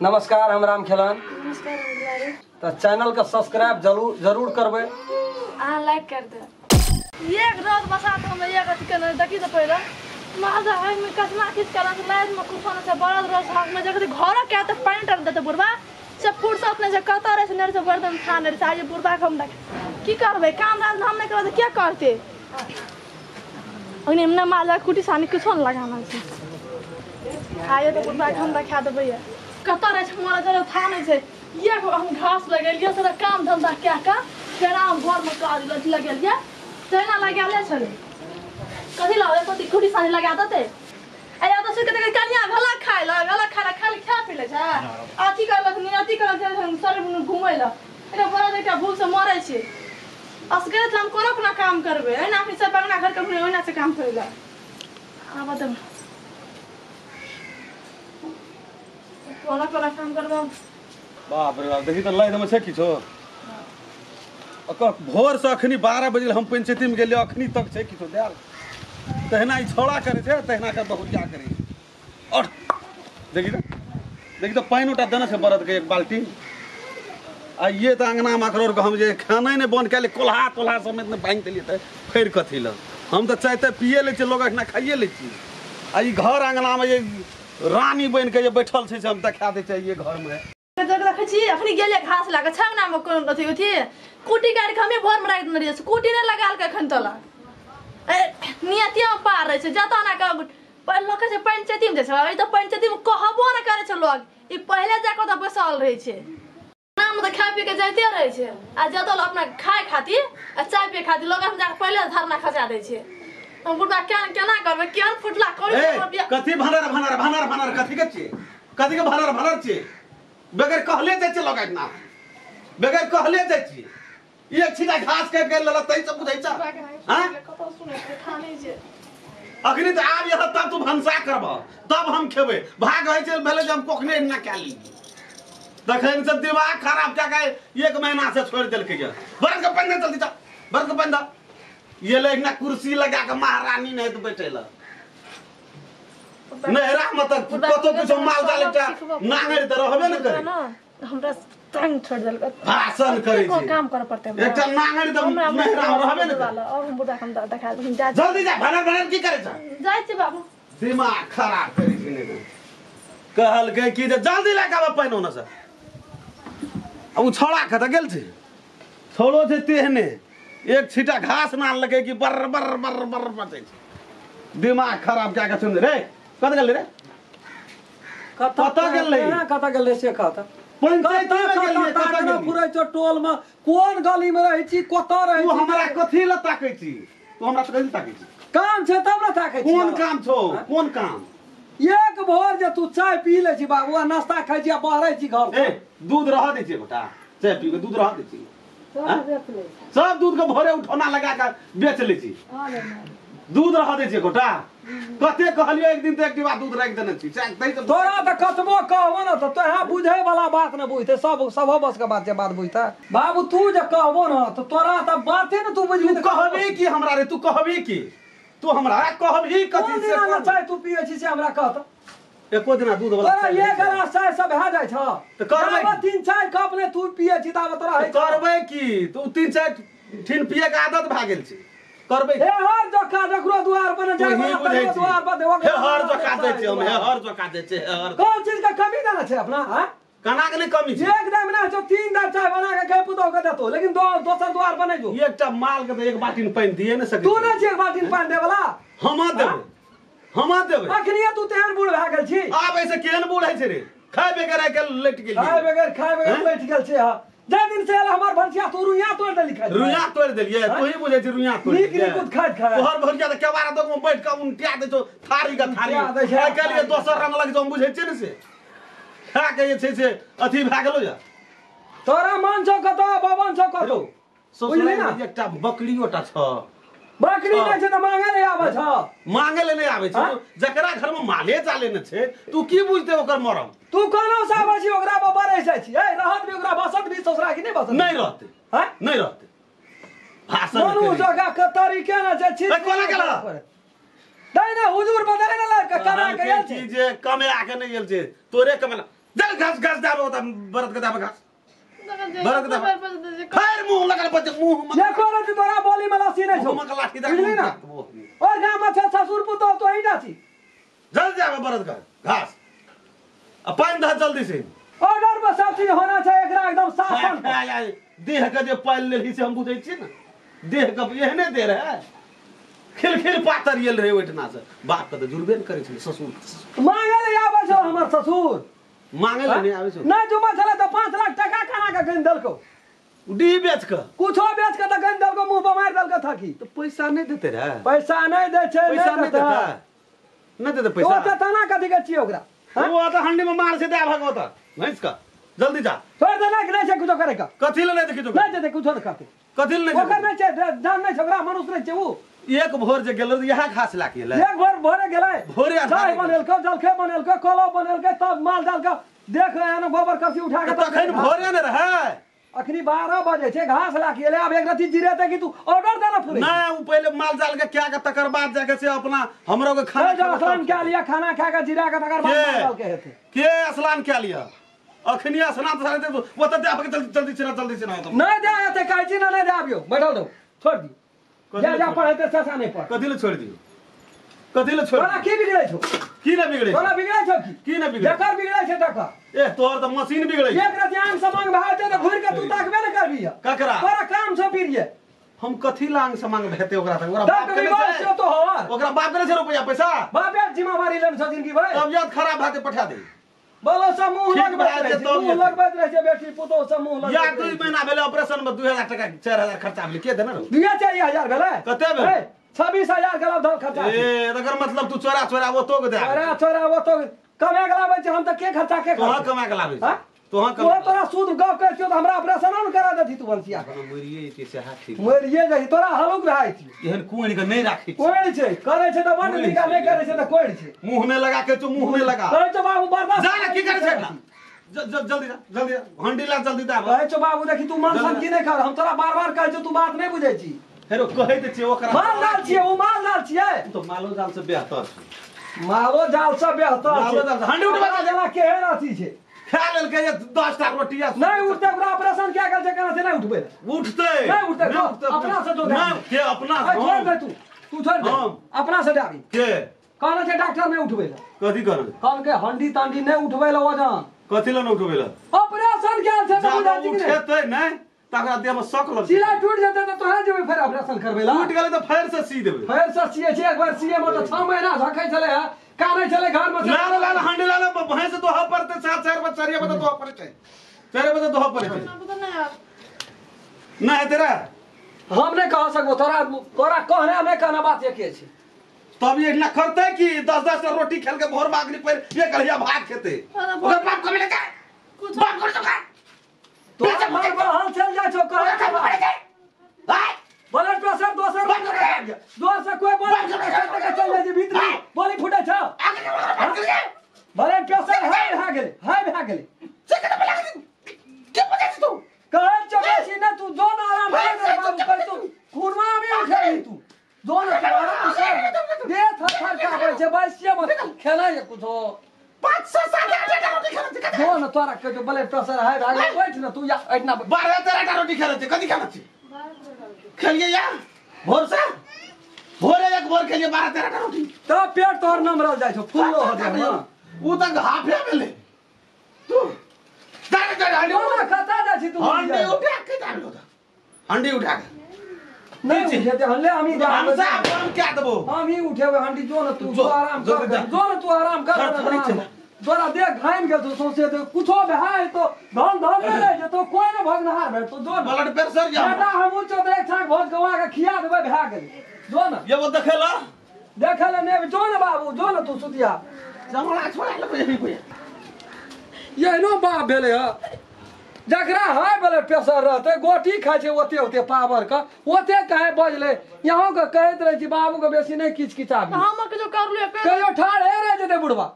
नमस्कार, हम राम खेलन। नमस्कार, हम दुलारी। तो चैनल का सब्सक्राइब जरूर जरूर करबै, अहाँ लाइक कर दे। एक रोज बसात हम एक अथी केने देखी तऽ पहिले माजा है में कसना किस करन लाइट में कुफन से बड़द रोज हाथ में जगह घर के त पानी टर देते बुढ़वा से फुर्सत नहीं से कत रहे से नर से बर्तन थान रहे से। आज बुढ़वा के हम देख की करबै, काम राज हम नहीं करबै के करते। अग्नि में माजा कुटी सानी कुछो न लगाना छै। आयो तो बुढ़वा के हम देखा देबै। कत रहे छै मोरा जरा था नहीं छै। एक हम घास लगेलियै सारा काम धंधा कए के फेर हम घर में काज लगेलियै तहिना लगेले छलै। कथी लगे कथी कुटी सानी लगा देते। अरे तो सुन के कनिया भला खाय ल भला खाना खाली खा पी ले छै, अथी करलक नियति करलक सर घुमै ल। एकटा बड़ा एकटा भूख से मरै छै। असगरे हम कोनो अपना काम करबै एना अपनी सब अंगना घर के ओहिना से काम करै ल। आब तऽ कोना कोना काम करबै। बाप रे बाप, देखी तऽ लाइन में छै किछो। भोर से अखनी 12 बजे हम पंचायती में गेलियै, अखनी तक छै किछो देल। तहिना ई छौड़ा करै छै, तहिना के बहुरिया करै छै। और देखी तऽ देखी तऽ पानि उटा देने छै बरद के एक बाल्टी। आ ये तऽ अंगना में अखरोर के हम जे खाना नहि बंद कए कोल्हा तोल्हा समेत ने भाङि देलियै तऽ फेर कथी लए। हम तऽ चाय ताय पिए लै छियै, लोक अखना खाइए लै छियै। आ ई घर अंगना में जे रानी बनि के जे बैठल छै से हम देखा दै छियै ये घर में। देखै छी अखनी गेलियै घास लए कऽ छंगना में कोनो अथी उथी कुटी काटि के हमे भोर में राखि देने रहियै, कुटी नहि लगालकै एखन तलक। नियतिया में पार रहै छै जतऽ ना के लोक कहै छै पंचायती में जाइ छै, ई तऽ पंचायती में कहबो नहि करै छै लोक। ई पहिले जा कऽ ओतऽ बैसल रहै छै। नाम तऽ खाय पी के जाइते रहै छै आ जतऽ अपना खाय खातिर आ चाय पिए खातिर लोक जा कऽ पहिले धरना खसा दै छै। हम बुढ़बा केना करबै, केहन फुटला करू। कथी भनर भनर भनर भनर कथी के छियै, कथी के भनर भनर छियै? बगैर कहले जाइ छै लोक एतना, बगैर कहले जाइ छियै। एक छीटा घास काटि के लेलक तै सब बुझै छ। हां कतौ सुनै छै थाने छै। अखनी तऽ आब यहाँ तब तू भनसा करब तब हम खेबै। भाग होइ छै भेलै जे हम कोखने ना कए ली। तखन से दिमाग खराब कए के एक महीना से छोड़ि देलकै ये। बरद के पानि दे जल्दी जा, बरद के पानि दे। ये ले ना कुर्सी लगा के महारानी नहीं तो बैठे ल नहरा मत कतो किछो माल जाल एकटा नांगरि तऽ रहबे ने करे। हमरा तंग छोड़ देलक, भाषण करै छै, काम कर पड़तै एकटा नांगरि तऽ नहरा रहबे ने करे। और हम बुढ़ा हम देखा जा जल्दी जा, भनर भनर की करै छ? जाइ छी बाबू। दिमाग खराब करै छै ने। कहलकै कि जे जल्दी लए के आबऽ पानि ओने से। आ उ छौड़ा कतऽ गेल छै? छौड़ो छै तेहने, एक छीटा घास नानलकै कि बर बर बर बर बचै छै। दिमाग खराब कए के सुन रे। कतऽ गेलै रे? कतऽ गेलै? कतऽ गेलै से कतऽ? पंचायती में गेलियै। कतऽ गेलियै? पुरै छौ टोल में, कोन गली में रहै छी, कतऽ रहै तू? छी? हमरा कथी लए ताकै छी तू? हमरा कथी लए ताकै छी? काम छै तब ने ताकै छी। कोन काम छौ? कोन काम? एक भोर जे तू चाय पी लै छी बाबू आ नाश्ता खाइ छी आ बहरै छी घर। ए दूध रह दै छियै गोटा, चाय पी के दूध रह दै छियै। सब दूध के भोरे उठौना लगा के बेच लै छी। दूध रह दै छियै गोटा। कते कहलियै एक दिन तऽ एक डिब्बा दूध राखि देने छी। तोरा तऽ कतबो कहबो ने तऽ तोरा बुझै वाला बात ने बुझतै, सब सब बस के बात छै बात बुझतै बाबू। तू जे कहबो ने तऽ तोरा तऽ बाते ने तू बुझबी। तू कहबी की हमरा रे? तू कहबी की? तू हमरा कहबी कथी से? कोन दिना चाय तू पियै छी से हमरा कह तऽ। एको दिना दूध वाला तोरा एक गिलास चाय सब भए जाइ छ तऽ करबै 3-4 कप ने तू पियै छी ताबे तोरा होइ। करबै की? तू 3-4 ठिन पिए के आदत भए गेल छै। करबै हे हर जका जकरो दुआर पर जाय वाला दुआर पर देबो। हे हर जका दै छै हम, हे हर जका दै छै। हे हर कोन चीज के कमी देना छै अपना? हां कना के नहीं कमी छै। एक दाम ना छौ 3 दाम चाय बना के गै पुतौ के देतो, लेकिन दोसर दुआर पर नहीं जो। एकटा माल के तऽ एक बाटी में पानि दिए ने सकै। तू नै छै एक बाटी में पानि दे वाला? हम देबै, हम देबै। अखनी तू तेहन बूढ़ भए गेल छी। आब ऐसे केहन बूढ़ है छै रे? खाय बगैर आइ काल्हि लटि गेल। खाय बगैर, खाय बगैर लटि गेल छै। हां जाय दिन से हमर भनसिया तू रुइया तोड़ देली खाय। रुइया तोड़ देलियै तू ही बुझै छी रुइया तोड़ नीक नीक खाइत खाय। तोहर भनसिया तऽ केबाड़ा दऽ के बैठ के उनटिया दै छौ थारी के थारी। आइ काल्हि के दोसर रंग लग हम बुझै छियै ने से खा के जे छै से अथी भए गेलो या। तोरा मन छौ कतौ बबन छौ कतौ बुझली ना? एकटा बकरियोटा छ। बकरी नहि छै तऽ मांगे ले आबै छ। मांगे ले नहि आबै छै। जकरा घर में माले जाले ने छै तू की बुझते ओकर मरम? तू कोनो से आबै छी ओकरा पर बरस जाइ छी। ए रहत भी ओकरा बसत भी ससुरा की नहीं बसत? नहीं रहते। हां नहीं रहते। भाषण मनु जगह के तरीके न छै छी। कोना गेल? दई ना हुजूर बदाई ना लड़का कना के गेल छै जे कमे आके नहीं गेल छै तोरे कमेला। जल घास घास दाबो त बरद के दाबो घास बरद के दाबो फेर मुंह लगल बच मुंह में देखो रे तोरा बोली में लसी नहीं छौ मुंह में लाठी बुझली ना और गाम में छै ससुर पुतोह तो ही छी जल जाबे बरद के घास आ पानि दह जल्दी से ऑर्डर पर सब चीज होना चाहिए एकरा एकदम शासन देह के जे पानि लेलही से हम बुझै छी ना देह के एहने दे रहे खिल खिल पातर येल रहे ओहिठिना से बाप के तऽ जुड़बे ने करै छलै ससुर मांगे ले आबै छौ हमर ससुर मांगे ले नहीं आबै छौ नहीं जुमा छलै तऽ 5 लाख टका कना के गनि देलकौ डी बेच के कुछो बेच के तऽ गनि देलकौ मुंह पर मारि देलकौ थकी तऽ पैसा नहीं देते रहे पैसा नहीं दै छै पैसा नहीं देता नहीं देते पैसा ओ तऽ तना कथी के छियै ओकरा ओ तऽ हंडी में मार से दे भगवत भैंस का जल्दी जा छोड़ दे नहीं नहीं छै कुछो करे का कथी ले नहीं देखी नहीं देते कुछो करते कथी ले नहीं ओकर नहीं छै जान नहीं छै ओकरा मनुष्य नहीं छै उ एक भोर जे गेल इएह घास ला के गेलै एक भोर भोरे गेलै भोरे चाय बनेलकै जलखै बनेलकै कलो बनेलकै तब माल जाल के देख एना गोबर करसी उठा के तखन भोरे ने रहै अखनी 12 बजे छै घास ला के एलै आब एक रति जिरेतै कि तू ऑर्डर देना फुरे नहीं उ पहिले माल जाल के क्या के तकर बाद जाके से अपना हमरो के खाना स्नान क्या लिया खाना खा के जिरा के तकर बाद माल जाल के हेतै के स्नान क्या लिया अखनी स्नान सारे दे वो त दे जल्दी जल्दी से जल्दी से ना नहीं दे हेतै कहै छी ना नहीं दे आबियो बैठल रहो छोड़ दियो जा जा पढ़ते ससा नहीं पढ़ कथी ले छोड़ दियो कथी ले छोड़ तोरा की बिगड़ै छौ की ना बिगड़ै तोरा बिगड़ै छौ की ना बिगड़ै जकर बिगड़ै छै तकर ए तोहर त मशीन बिगड़ै एक रात आंग समांग भए जेतै त घुरि के तू ताकबे ने करबी ककरा तोरा काम छौ पीरिये हम कथी लांग समांग भेते ओकरा तक ओकरा बाप के छै तो हर ओकरा बाप के छै रुपया पैसा बापे जिम्मेवारी लेने छौ जिंदगी भाई तबियत खराब भए पठा दे बोलो सब मुंह लगबैत रहै छै मुंह लगबैत रहै छै बेटी पुतोह सब मुंह या 2 महीना भेलै ऑपरेशन में 2000 टका 4000 खर्चा भेलै के देने रहो 2-4000 भेलै कते भेलै 26000 के लगभग खर्चा ए तकर मतलब तू चोरा चोरा वो तो के दे चोरा चोरा वो तो कमा के लाबै छै हम त के खर्चा के तोहा कमा के लाबै छै तोहा कमा तोरा सूद गप करै छियौ त हमरा ऑपरेशन न करा देती तू बंसिया मरिए जैती से हाथ ठीक मरिए जैती तोरा हलुक भए जैती एहन कोइन के नहीं राखी कोइन छै करै छै त बड नीक नहीं करै छै त कोइन छै मुंह में लगा के तू मुंह में लगा कहै छौ बाबू बर्दाश्त जा ना की करै छै जल्दी जा जल्दी हंडी ला जल्दी दा कहै छौ बाबू देखी तू मान सन की नहीं कर हम तोरा बार-बार कहै छौ तू बात नहीं बुझै छी हेरो कहै त छियै ओकरा माल जाल छियै उ माल जाल छियै तो मालो जाल से बेहतर छै मालो जाल से बेहतर मालो जाल हंडी उठबा जेना केहन अथी छै खा लेलकै 10 टा रोटी नहीं उठते ओकरा ऑपरेशन क्या कर छै केना से नहीं उठबै उठते नहीं उठते अपना से जो ना के अपना छोड़ दे तू तू छोड़ दे अपना से डाबी के कहने छै डॉक्टर नहीं उठबै ला कथी करबै कहल के हंडी तांडी नहीं उठबै ला वजन कथी ला नहीं उठबै ला ऑपरेशन क्या छै त बुझा छी उठेतै नहीं तकरा देह में शक लग सिलाई टूट जेतै त तोहरा जेबै फेर ऑपरेशन करबै ला टूट गेलै त फेर से सी देबै फेर से सीए छै एक बार सीए में त 6 महीना झखै छलै ह कानै छलै घर में ला ला ला हंडी ला ला भैंस दोहा पड़ते 7 4 बजे 4 बजे दोहा पड़े छै 4 बजे दोहा पड़े छै ना है तेरा हम नहीं कह सकबो तोरा तोरा कहना नहीं कहना बात एके छै तब ये ना करते कि 10-10 टा रोटी खेल के भोर मागनी पर ये कहिया भात खेते ओकर बाप कमे ले कुछ बाप कर तो तो मार बहल चल जाय छौ कहै ब्लड प्रेशर दोसर दोसर कोई बोली चल जाय छै भीतर बोली फुटै छौ ब्लड प्रेशर हाई भए गेलै हाई भए गेलै के बजै छी तू कहै छौ बेसी ने तू जो न आराम कर बाबू कहै तू खुरमा भी उठै तू जो न आराम से दे थर थर कापै छै बैसिए मत खेनाइ कुछो 5 7 8 टा रोटी खेलै छै जो न तोरा कहै छौ ब्लड प्रेशर हाई भए गेलै बैठ न तू या एतना 12-13 टा रोटी खेलै छै कथी खेलै छै खेलिए यार भोर से भोरे एक भोर खेलिए 12-13 टा रोटी तब पेट तोहर नमरल जाइ छौ फुल्लो हो जाय उ त हाफे भेलै तू जा जा हंडी उठा कता जाइ छी तू हंडी उठा के जाबो त हंडी उठा के नहीं उठेते हले हम ही हम से अपन क्या देबो हम ही उठेबे हंडी जो न तू आराम कर जो न तू आराम कर तोरा देह घाम गेल छौ सौंसे तो कुछो भए तो धन धन नहि रहै छै तो कोइ ने भगनहार भेट तो जो ब्लड प्रेशर या बेटा हमहूँ चौ एक छाक भोज गवा के खिया देबै भए गेलै जो न ये वो देखेला देखेला नहि जो न बाबू जो न तू सुतिया जमला छोड़ा लेबै यही कोई एहनो बाप भेलै ह जकरा हाई ब्लड प्रेशर रहतै गोटी खाइ छै ओते ओते पावर के ओते काहे बजलै यहाँ के कहैत रहै छी बाबू के बेसी नहि किच किचाबी हम के जो करलु कहियो ठाढ़े रहि जेतै बुढ़बा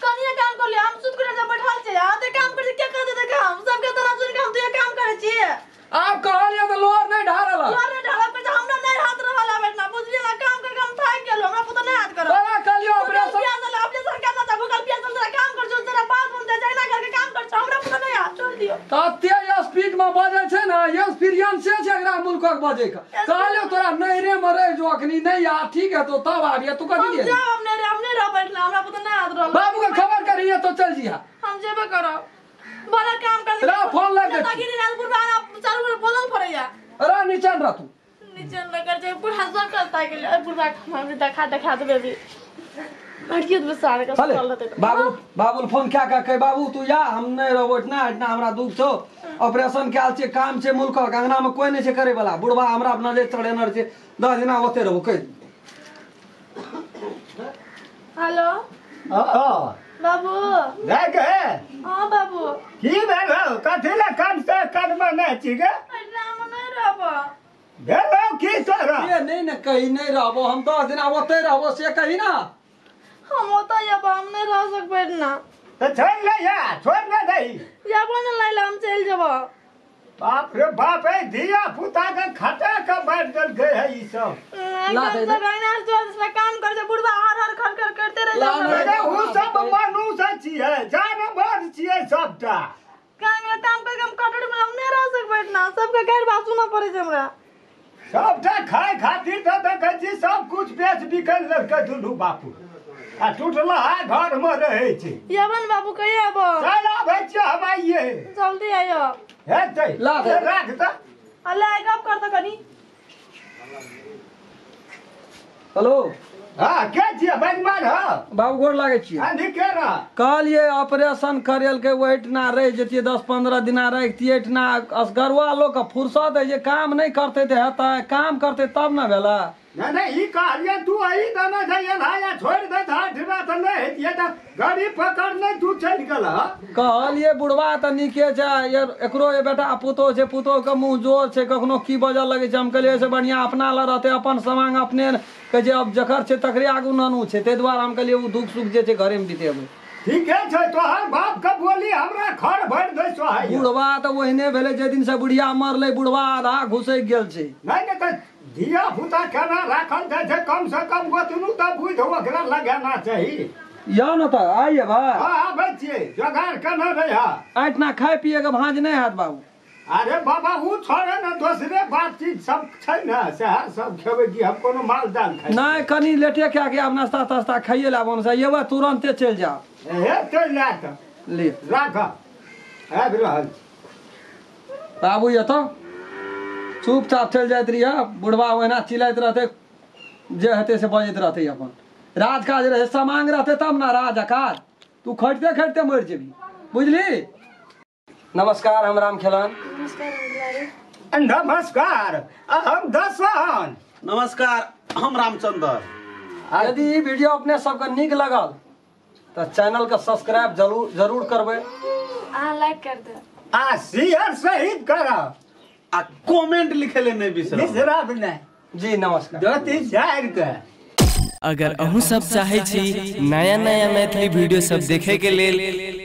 कनिया काम कर ले हम सुत के बैठल छै आ ते काम कर के कर देते काम सबके तरह सुन के हम तो ये काम करै छी आप कहलिए त लोर नहीं ढारल लोर नहीं ढारल पर हमरा नहीं हाथ रहल बैठना बुझलिए ना काम कर हम थाक गेलो हमरा पुत नहीं हाथ कर तोरा कहलियो ऑपरेशन प्यासल ऑपरेशन करना था भूखल प्यासल जरा काम कर जो जरा बात बोल दे जाए ना कर तते स्पीड में बजै छै ना, एक्सपीरियंस छै एकरा मुल्कक बजै के। कहलियो तोरा नैरे में रह जो अखनी नहीं आ, ठीक है तो तब आबिए। तू कथी हम लिए जाब, हम नहीं हम नहीं रह बैठला, हमरा पता नहीं आत रहल। बाबू के खबर करिए तो चल जिहा। हम जेबे करब, बड़ा काम कर। ला फोन लग दे। ताकि रात बुढ़वा चारू बेर बोलल पड़ैया। अरे नीचा रह तू, नीचे न कर जे बुढ़ा सब करता गेलै। अरे बुढ़वा हम देखा देखा देबै अभी हटियो देबै सारे के चले सुतल रहतै तऽ। बाबू बाबू फोन क्या कर कहे बाबू तू या, हम नहीं रहबो इतना इतना हमरा दुख छौ, ऑपरेशन कयल छै, काम छै मुल्कक, अंगना में कोई नहीं छै करे वाला, बुढ़वा हमरा नजर चढ़ेनर छै, 10 दिना ओते रहबो कहि। हेलो बाबू जाय के हां बाबू की भेल हौ? कथी लए कम से कदमा नहि छी गे? राम नहीं रहबो। भेल हौ की तोरा? ये नहीं ने कही नहीं रहबो, हम 10 दिना ओते रहबो से कही ना। हम ओतऽ जब हम नहीं रह सकबै ना। तऽ छोड़ि ले या, छोड़ि ने दही। जाबो ने लै हम चलि जेबो। बाप रे बाप, ए धिया पुता के खटा के बाँटि देलकै है ई सब। ला दे दे। काम कर छै बुढ़वा, हर हर खर खर करते रह ला जाइ दे। छै। अरे उ सब मनुष्य छियै, जानवर छियै सबटा। काम काम करके हम कटोरी में हम नहीं रह सकबै ना, सबके गैर बात सुनऽ पड़ै छै हमरा। सबटा खाय खातिर तऽ देखै छी सब कुछ बेच बिकल लेलकै दुनू बापू, आ टूटलहा घर में रहै छै। यवन बाबू कहिया आबो? चल आबै छियै हम आइये, जल्दी आइयो। हेतै ला दे। राख तऽ। अल्लाह गप कर तऽ कनी। हेलो हाँ के छियै बजमान? हँ बाबू गोर लागै छियै। हाँ नीके रह। कहलिए ऑपरेशन करेलकै ओहिठिना रहि जैतियै, 10-15 दिना रहितियै एहिठिना। असगरुआ लोकके फुर्सत है जे काम नहीं करते तऽ हेतै, काम करते तब ने भेलै। नहीं नहीं ई कहलियै तू अही देने छै एना छोड़ि दैत हठिना तऽ नहि हेतियै, तऽ गाड़ी पकड़ने तू चलि गेल। कहलिए बुढ़वा तऽ नीके छै, एकरो बेटा पुतोह छै, पुतोहके मुँह जोर छै, कखनो की बजऽ लगै छै। हम कहलियै से बढ़िआँ अपना लए रहतै, अपन समांग अपने कहै छै, अब जकर छै तकरे आगू नानू छै, ताहि दुआरे हम कहलियै ओ दुख सुख जे छै घरेमे बितेबै। ठीके छै, तोहर बाप के बोली हमरा खर भरि दै सोहाइ। बुढ़वा तऽ ओहने भेलै जाहि दिन से बुढ़िया मरलै, बुढ़वा आधा घुसकि गेल छै। नहीं नहीं तऽ धिया पुता केना राखल जाइ छै, कम से कम गोतनू तऽ बुझि ओकरा लगाना चाही। यौ ने तऽ आइए भाइ। हाँ आबै छियै, जोगाड़ केना रहै? एहिठिना खाय पियैके भाँज नहि हैत बाबू। अरे बाबा उ छोड़े ने, दोसरे बातचीत सब छै ने, सएह सब खेबै की हम कोनो माल जाल खाइ नहि? कनी लेटे खा के आब नास्ता तास्ता खाइए लाब, से अयबै तुरन्ते चलि जायब। हे चलि जा तऽ ले राख, आबि रहल छी बाबू। एतऽ चुपचाप चलि जाइत रहियै, बुढ़वा ओहिना चिल्लाइत रहतै, जे हेतै से बजैत रहतै। अपन राज काज रहै, समांग रहतै तब ने राज आ काज। तू खटिते खटिते मरि जेबही, बुझली? नमस्कार, हम राम खेलन। नमस्कार, हम दसन। नमस्कार, हम रामचंद्र। यदि ई वीडियो अपने सबके नीक लगल तऽ चैनल के सब्सक्राइब जरूर जरूर करबै, अहाँ लाइक कर दे आ शेयर सहित करब आ कमेंट लिखे ले नहीं बिसरब। बिसरब नहि। जी नमस्कार। 2 3 4 के अगर अहूँ सब चाहे छी नया नया मैथिली वीडियो सब देखे के लेल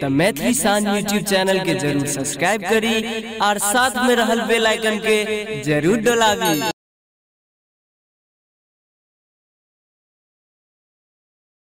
त मैथिली शान यूट्यूब चैनल के जरूर सब्सक्राइब करी और साथ में रहल बेल आइकन के जरूर दबावी।